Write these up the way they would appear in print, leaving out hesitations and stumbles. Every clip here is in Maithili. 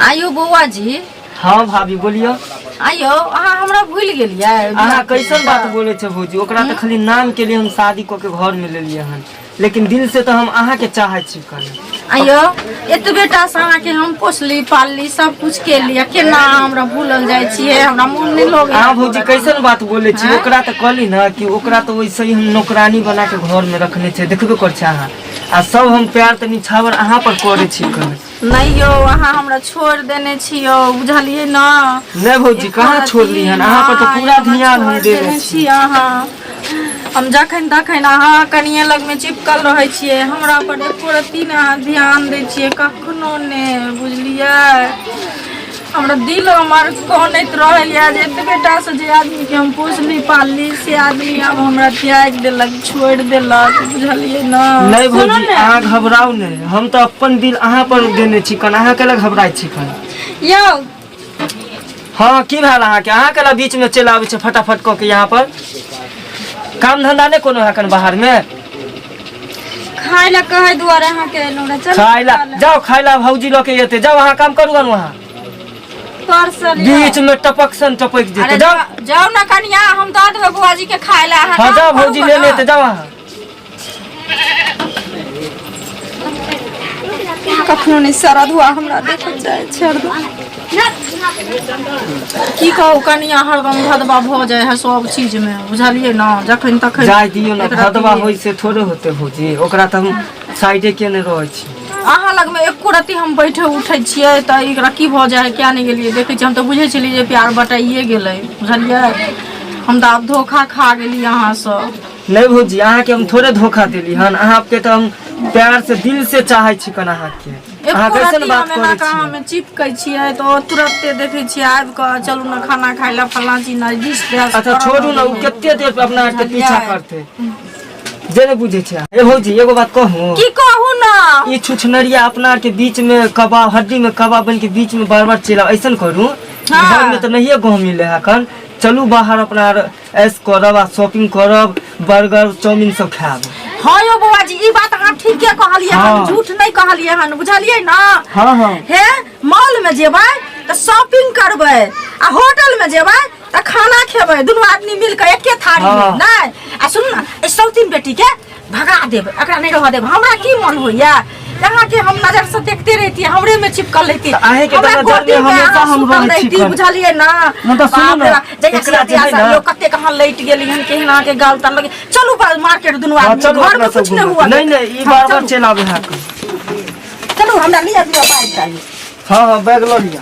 आयौ बौआ जी। हाँ भाभी बोलियो। आयौ अहाँ हमरा भूलि गेलियै? अहाँ कैसन बात बोले छे भौजी? ओकरा तऽ खाली नाम के लिए हम शादी कऽ के घर में लेलियै हन, लेकिन दिल से तऽ हम अहाँ के चाहै छी कने। आयौ एतबे टा से अहाँके हम पोसली पालली सब कुछ केली, आ केना अहाँ हमरा भूलल जाइ छियै? हमरा मोन नहि लगैया। अहाँ भौजी कैसन बात बोले छी? ओकरा तऽ कहली ना कि ओकरा तऽ वैसे ही हम नौकरानी बना के घर में रखने छै, देखबे कर छै अहाँ, आ सब हम प्यार तऽ निछावर अहाँ पर करे छी कने। नहीं यौ, अहाँ हमरा छोड़ देने छी यौ, बुझलियै ना? नहीं भौजी, कहाँ छोड़ली हन? अहाँ पर तऽ पूरा ध्यान हम देने छी अहाँ। हम जखन तखन अहाँ कनिये लगमे चिपकल रहै छियै, हमरा पर एको रत्ती ने अहाँ ध्यान दै छियै कखनो ने, बुझलियै? हमरा दिल हमर कनैत रहैया जे एतबे टा से जे आदमीके हम पोसली पालली से आदमी आब हमरा त्यागि देलक, छोड़ि देलक, बुझलियै ने? नहीं भौजी, अहाँ घबराउ नहीं, हम तऽ अपन दिल अहाँ पर देने छी कन, अहाँ केला घबराइ छी कन? यौ। हाँ की भेल अहाँके? अहाँ केला बीच में चलि आबै छै फटाफट कऽ के? यहाँ पर काम धंधा नहि कोनो है कन बाहर में? खाय ला कहै दुआरे अहाँके एलहुँ रहे। चलू। खाय ला जाओ, खाय ला भौजी लऽ के एतै, जाओ अहाँ काम करू गन वहाँ। परसल यौ। बीच में टपक सन टपक जेतै। अरे जाओ। जाओ ना कनिया, हम दऽ देबै बुआ जी के खाय ला, अहाँ हाँ काम जाओ करू भौजी गऽ ले ना। लेते, जाओ अहाँ। कखनो नहि सरधुआ हमरा देखल जाइ छै हरदम। की कहू कनिया, हरदम भदवा भऽ जाइ है सब चीज में, बुझलियै ने? जखन तखन जाय दियौ ने। एकरा भदवा दियै। होइ से थोड़े होते भौजी, ओकरा तऽ हम साइडे केने रहै छी। अहाँ लगमे एको रत्ती हम बैठे उठै छियै तऽ एकरा की भऽ जाइ है, किया नहि गेलियै देखै छियै। हम तऽ बुझै छलियै जे प्यार बटाइए गेलै, बुझलियै? हम तऽ आब धोखा खा गेली अहाँसँ। नहीं भौजी, अहाँके हम थोड़े धोखा देली हन, अहाँके तऽ हम प्यार से दिल से चाहै छी कन अहाँके। अहाँ एको कैसन रत्ती बात हम एना करै कऽ छी? हमे चिपकै छियै तऽ ओ तुरन्ते देखै छियै आबि कऽ, चलू ने खाना खाय लए, फल्लाँ चीज ने दिस that. अच्छा छोड़ू ने, ओ कते देर अपना आरके पीछा करतै जे नहि बुझै छै। ए भौजी, एगो बात कहू? की कहू ने? ई छुछनरिया अपना आरके बीच में कबाब, हड्डी में कबाब बन के बीच में बार बार चलि आउ। ऐसन करू, घर में तऽ नहिये गहूँ मिले है अखन, चलू बाहर अपना आर ऐश करब आ शॉपिंग करब, बर्गर चाउमीन सब खायब। हाँ यौ बौआ जी, ई बात अहाँ ठीके कहलियै हन। हाँ। झूठ नहि कहलियै हन, बुझलियै ने? हाँ हाँ। हे मॉल में जेबै तऽ शॉपिंग करबै आ होटल में जेबै तऽ खाना खेबै, दुनू आदमी मिल कऽ एके थारी में। हाँ। नहि आ सुनू ने, एहि सौतीन बेटी के भगा देब, एकरा नहि रहऽ देब। हमरा की मन होइया, अहाँके हम नजर से देखते रहती, हमरे में चिपकल रहती। तऽ अहींके हमरा तऽ नजर में गोदी में हमेशा अहाँ हम सुतल रहै छी रहती, कन। बुझलियै ना? नहि तऽ सुनू बाप ने, रे बाप, जहिया एकरा से जे है से ना- लोग कते कहाँ लैट गेली हन, केहन अहाँके गाल ताल लगे। चलू मार्केट दुनू हाँ, आदमी, चलू घर अपना में सब कुछ नहीं घूमे। हुआ। नहीं नहीं, ई हाँ, बार बार चलू। चलि आबै है अखन। चलू, हमरा लिअ दिअ बैग ताग। हाँ हाँ, बैग लऽ लिअ।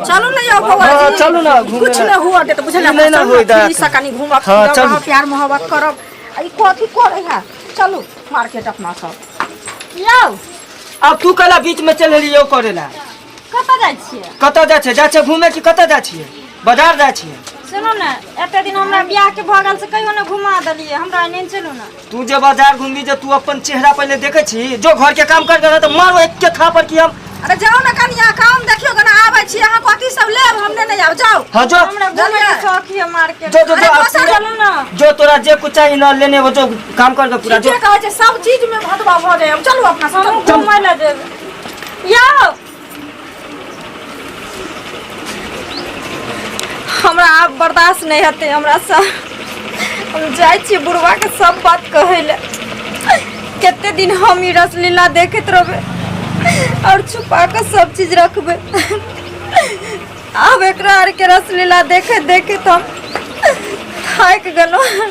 चलू ने यौ बौआ हाँ, जी। चलू ना, घूमे कुछ ला। नहीं हुआ देत, बुझलियै? ई नहि ना चलू होय ना, देत। फ्री से कनी घूमब हाँ, फिरब, चलू। अहाँ प्यार मोहब्बत करब। आ ई कथी करै है? चलू मार्केट अपना सब यौ। अब तू कला बीच में चल एली यौ करेला? कतऽ जाइ छियै? कतऽ जाइ छै? जाइ छै घूमे कि कतऽ जाइ छियै? बाजार जाइ छियै। सुनू ने, एते दिन हमरा बियाह के भऽ गेल से कहियो ने घुमा देलियै हमरा, एने चलू ने। तू जे बाजार घूमबी जे तू अपन चेहरा पहले देखे छी, जो घर के काम कर के तो मारो एक के थापर की हम। अरे जाओ ना कनिया, काम देखियो कना आबै छी, अहाँ कथी सब लेब, हम नहि आब, जाओ। हाँ जो। हमरा घूमे के शौक है मार्केट। जो जो जो अरे अब दोसर चलू ना। जो तोरा जे कुछ चाहिए ना लेने वो, जो काम कर के पूरा जो। ठीके कहै छै, सब चीज में भदवा भऽ जाय। चलू अपना सब, हमहूँ चलू। घूमै लए जेबै यौ। हमरा आब बर्दाश्त नहि हेतै हमरासँ, हम जाइ छियै बुढ़बाके सब बात कहै लए। कते दिन हम ई रसलीला देखैत रहबै और छुपा कऽ सब चीज रखबै? आब एकरा आरके रसलीला देखैत देखैत हम थाकि गेलहुँ।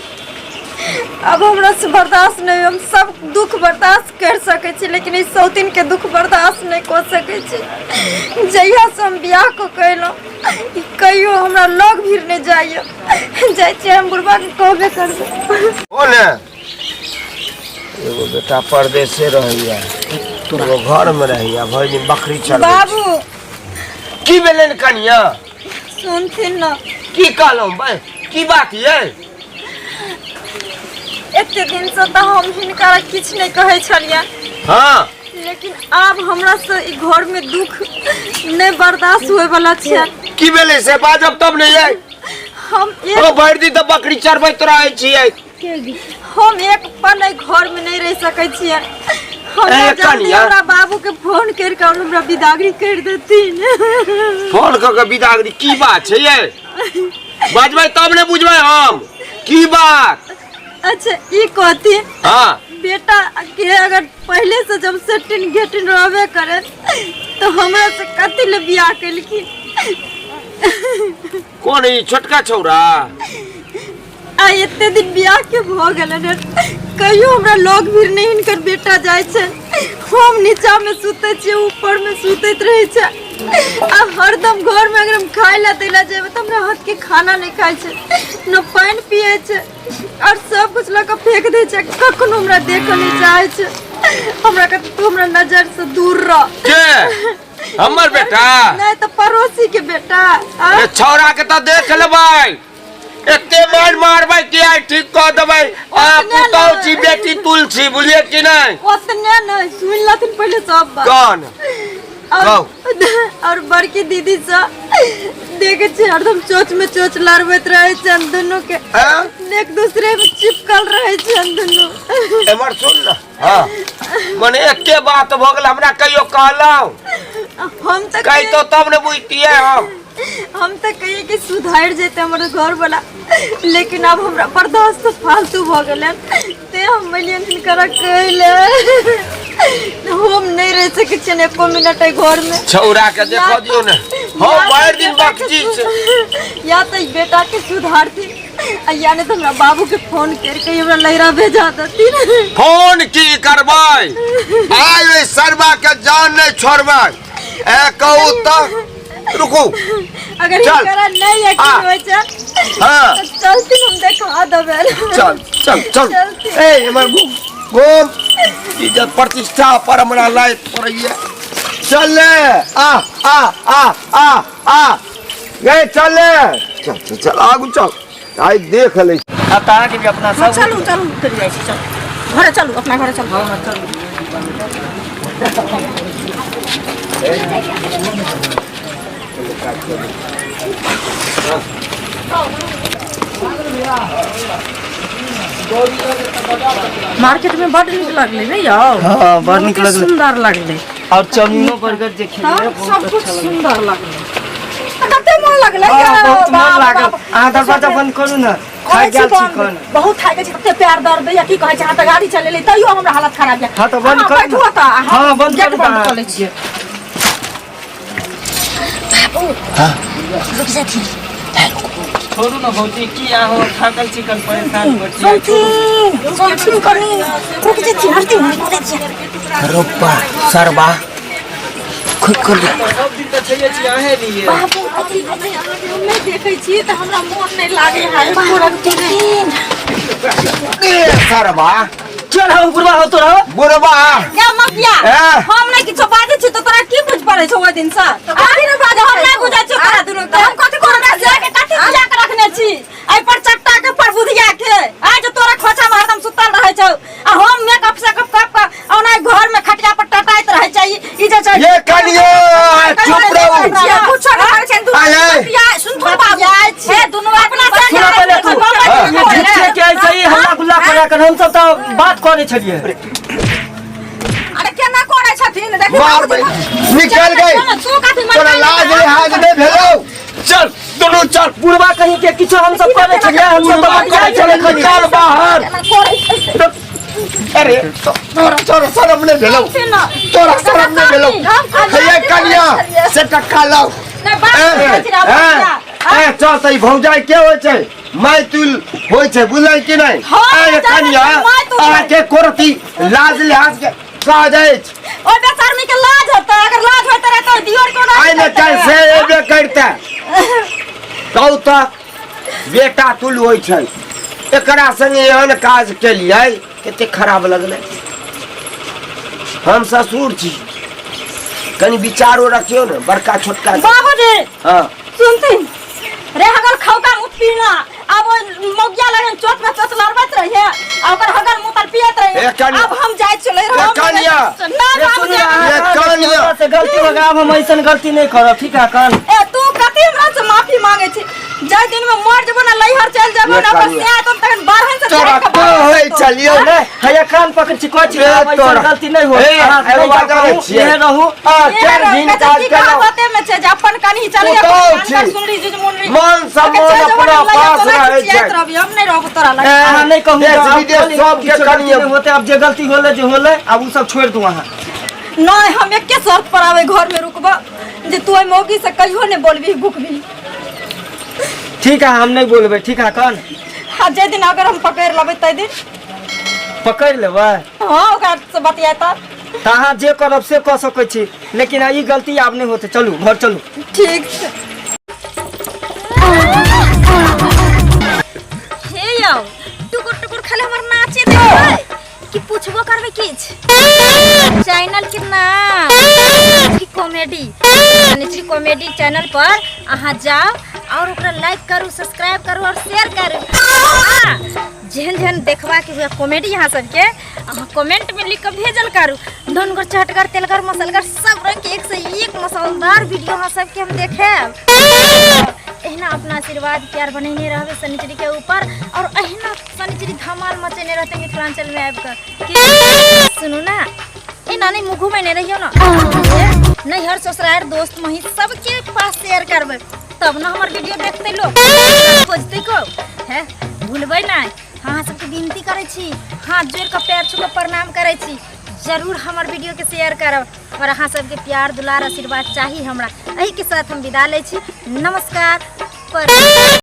अब हमरा से बर्दाश्त नहीं, हम सब दुख बर्दाश्त कर सकै छी लेकिन ई सौतीन के दुख बर्दाश्त नहीं कऽ सकै छी। जहिया से हम बियाह कऽ के अयलहुँ ई कहियो हमरा लग भीड़ नहीं जाइए। जाइ छियै हम बुढ़बा के कहबे करबै। ओ ने एगो बेटा परदेसे रहैया, एगो घर में रहैया, भरि दिन बकरी चरबै छै। बाबू। की भेलनि कनिया? सुनथिन न। की कहलहुँ भाई, की बात ये? एते दिन से तऽ हम हिनका किछु नहि कहै छलियनि। लेकिन आब हमरा से ई घर में दुख नहि बर्दाश्त होय वाला छै। की भेलै से बाजब तब ने ये। हम एक ओ भरि दिन तऽ बकरी चरबैत रहै छियै। हम एक पल एहि घर में नहीं रह सकै छियै। हमरा ए, जल्दी कनिया। हमरा बाबू के फोन कर के और हमरा विदागरी कर देथिन। फोन कऽ के विदागरी की बात छै ये? बजबै तब ने बुझबै हम की बात। अच्छा ई कहती, हाँ, बेटा के अगर पहले से जब सेटिन गेटिन रहबे करे तो हमरा से कथी ले बियाह केलखिन? कोन ई छोटका छौरा? आ एते दिन बियाह के भऽ गेलन हन, कहियो हमरा लग भी नहि हिनकर बेटा जाइ छै। हम नीचा में सुतै छियै, ऊपर में सुतैत रहै छै। आ हरदम घर में अगर हम खाय ला दै ला जेबै तऽ हमरा हाथ के खाना नहि खाइ छै, न पानि पियै छै, और सब कुछ लऽ कऽ फेंक दै छै। कखनो हमरा देखऽ नहि चाहै छै। हमरा कहतै तू हमरा नजर से दूर रह। के हमर बेटा? नहि तऽ पड़ोसी के बेटा। आ? अरे छौरा के तऽ देख लेबै, एते मार मारबै कि आइ ठीक कऽ देबै। आ पुतहु छी बेटी तुलसी, बुझलियै कि नहि? ओतने नहि, सुनि लथिन पहिले सब बात। कौन? और कहू। और बड़की दीदी से देखे छी हरदम चोच में चोच लड़बैत रहे छन दुनू के, हाँ? एक दूसरे में चिपकल रहे छन दुनू। एमहर सुन ने। हाँ, मने एके बात भऽ गेल, हमरा कहियो कहलहुँ? हम तऽ कहितो तब ने बुझतियै हम। हम तऽ कहिए कि सुधरि जेतै हमर घर वाला, लेकिन आब हमरा बर्दाश्त तऽ फालतू भऽ गेलै, ते हम एलियन हिनकरा कहै ले। हम नहि रहि सकै छियनि एको मिनट एहि घरमे। छौरा के देखऽ दियौ ने, हम भरि दिन बकजी छै। या तऽ ई बेटाके सुधारथिन आ या नहि तऽ हमरा बाबूके फोन करिके हमरा लैरा भेजा देथिन। फोन की करबै? आइ ओहि सरबा के जान नहि छोड़बै। ए कहू तऽ रुकू। अगर चल। हिनकरा नहि आ। यकीन होइ छै हाँ। तऽ चलथिन, हम देखा देबै। चल चल चल। चलथिन। ए एमहर घूम घूम, इज्जत प्रतिष्ठा पर हमरा लायक पड़ैया। चल ले, आ आ आ आ आ गे, चल ले, चल चल चल आगू चल, आइ देख लै। आब तऽ अहाँके भी अपना हाँ, सब चलू चलू, उतरि जाइ छी, चलू घरे, चलू अपना घरे चलू। हाँ, चलू। मार्केट में बड नीक लगलै ने यौ? हाँ, बड़ नीक बहुते लगलै। सुंदर लगलै। और चाउमीनो बर्गर जे खेलियै हाँ, बहुत सब कुछ अच्छा लगलै। सुंदर लगलै। कते मन लगलै। हाँ, बहुत मन बाप, लागल। बाप। अहाँ दरवाजा बंद करू ने। कहै थाकि छी गेल छी बंद। कन। बहुत थाकि गेल छी, तते पैर दर्द दैया, की कहै छै। अहाँ तऽ गाड़ी चलेली तैयो हमरा हालत खराब यऽ। हाँ, तऽ बंद अहाँ करू बैठू ने। ओतऽ, आ हम हाँ, बंद गेट करू बंद तऽ कऽ लै छियै। रुक जाथिन। छोड़ू ने भौजी, की अहाँ थाकल छी कन परेशान कर छी। सुनथिन, सुनथिन, कनी रुक जाथिन, हटथिन, रुक जाथिन। रोपा सरबा खुद कर। सब दिन तऽ छैहे छी अहें लिए। बाबू अथी अथी। हम नहि देखै छी तऽ हमरा मोन नहि लागै है एको रत्ती नहि। ए सरबा। चल हौ बुढ़वा हो तोरा। बुढ़बा। या मकिया, ए? हम नहि किछो बाजै छी तऽ तोरा की बुझ पड़ै छौ ओहि दिन से? कथी ने बाजै? हम नहि बुझै छियौ तोरा दुनू के। हम कथी करबै? जाके कथी बुझा के रखने छी एहि पर चट्टा के पर बुधिया के? आइ जे तोरा खोचा में हरदम सुतल रहै छौ आ हम मेकअप सेकअप कर के ओना घर में खटिया पर टटाइत रहै छै। ई जे छै ये कनियो, चुप रहू। कुछो नहि करै छै दुनू। आय, आय। बतिया, सुनथुन बाबू, हे दुनू अपना सुना पहिले तू। ये झूठे के ऐसे ही हल्ला गुल्ला करा कर हम सब तऽ बात करै छलियै। अरे केना करै छथिन देखी। मार बे, निकल गई। तू कथी तोरा लाज लिहाज नहि भेलौ? चल दुनू चल। बुढ़वा कहीं के किछो हम सब करै छलियै, हम सब तऽ बतियाइ छलियै कनी। निकल बाहर। अरे तोरा तोरा शरम नहि भेलौ? तोरा शरम नहि भेलौ? हे कनिया से टक्का लाउ। नहि बात ए, करै छी रे, ए, ए, चल तऽ ई भौजाई के होइ छै? माइतुल होइ छै, बुझलै कि नहि? हँ, ए जानै कनिया, छियै, माइतुल। अहाँके कोरती लाज लिहाज के काज अछि? ओ बेशर्मी के लाज होतै? अगर लाज होइते रहे तऽ दियोर कोना आइ ने काल्हि से एबे करिते। कहू तऽ, बेटा तुल होइ छै, एकरा संगे एहन काज केलियै, कते खराब लगलै। हम ससुर छी, कनि विचारो रखियौ ने बड़का छोटका के। बाबूजी। हाँ। सुनथिन रे, हगल खौका मुत पीना, आब ओइ मौगिया लगन चोट में चोट लड़बैत रहिए आ ओकर हगल मुँह तर पियत रहिए। ए कनिया। अब हम जाइ चले। ए कनिया। ना ये बाबूजी। सुनू अहाँ, ये कनिया। हमरा से गलती हो गेल, आब हम ऐसन गलती नहीं करब, ठीक है कन? ए तू कथी हमरा से माफी मांगे छी? जाहि दिन में मर जेबो ना, लैहर चल जेबो ये ना, ओकर कनिया। से आतम तखन बारहन से तोरा कहै छलियौ नहि हैया कान पकड़ छी कहै छी ए, आब अइसन तोरा। गलती नहि होत ए, अहाँ एगो नहि बात जा जानै कहू, छियै? इहे रहू आ चारि दिन काज केलहुँ कहावते में छै जे अपन कनी चल पुतहु छी। सुनरी जुजमुनरी मन सम्मान अपना पास रहै छै हम नहि रहब तोरा लग अहाँ नहि कहू देश तऽ आब विदेश खाली सबके किछो गलती कनिये- नहि होतै आब जे गलती होलै जे होलै आब ओ सब छोड़ि दू अहाँ नहीं हम एके शर्त पर आवे घर में रुकबा जे तू ओहि मौगी से कहियो नहीं बोलबी भुकबी ठीक है हम नहीं बोलबै ठीक है कन आ जे दिन अगर हम पकड़ लेबै तै दिन पकड़ि लेबै हाँ ओकरा से बतियाता तऽ अहाँ जे करब से कऽ सकै छी लेकिन ई गलती आब नहि होतै चलू घर चलू ठीक छै हे यौ टुकुर टुकुर खाली हमर नाचे देखबै कि पूछबो करबै किछ चैनल के नाम कॉमेडी सनिचरी कॉमेडी चैनल पर अहाँ जाओ और ओकरा लाइक करू सब्सक्राइब करू और शेयर करू। हाँ, जेहन जेहन देखबा के हुए कॉमेडी अहाँ सबके अहाँ कमेंट में लिख के भेजल करू। धनगर चटगर तेलगर मसलगर सब रंग के एक से एक मसालेदार वीडियो अहाँ सबके हम देखेब। एहिना अपना आशीर्वाद प्यार बनेने रहबे सनिचरी के ऊपर और एहिना सनिचरी धमाल मचेने रहते मिथिलांचल में आबि कऽ। कि सुनू ना एना नहीं मुँह घुमेने रहियो ना, नैहर ससुरार दोस्त मही सबके पास शेयर करबै तब ना हमर वीडियो देखते लोग खोजते को है भूलबै ना। अहाँ सबके विनती करै छी, हाथ जोड़ कऽ पैर छू कऽ प्रणाम करै छी, जरूर हमर वीडियो के शेयर करब और अहाँ सबके प्यार दुलार आशीर्वाद चाही हमरा। एही के साथ हम विदा लै छी, नमस्कार। पर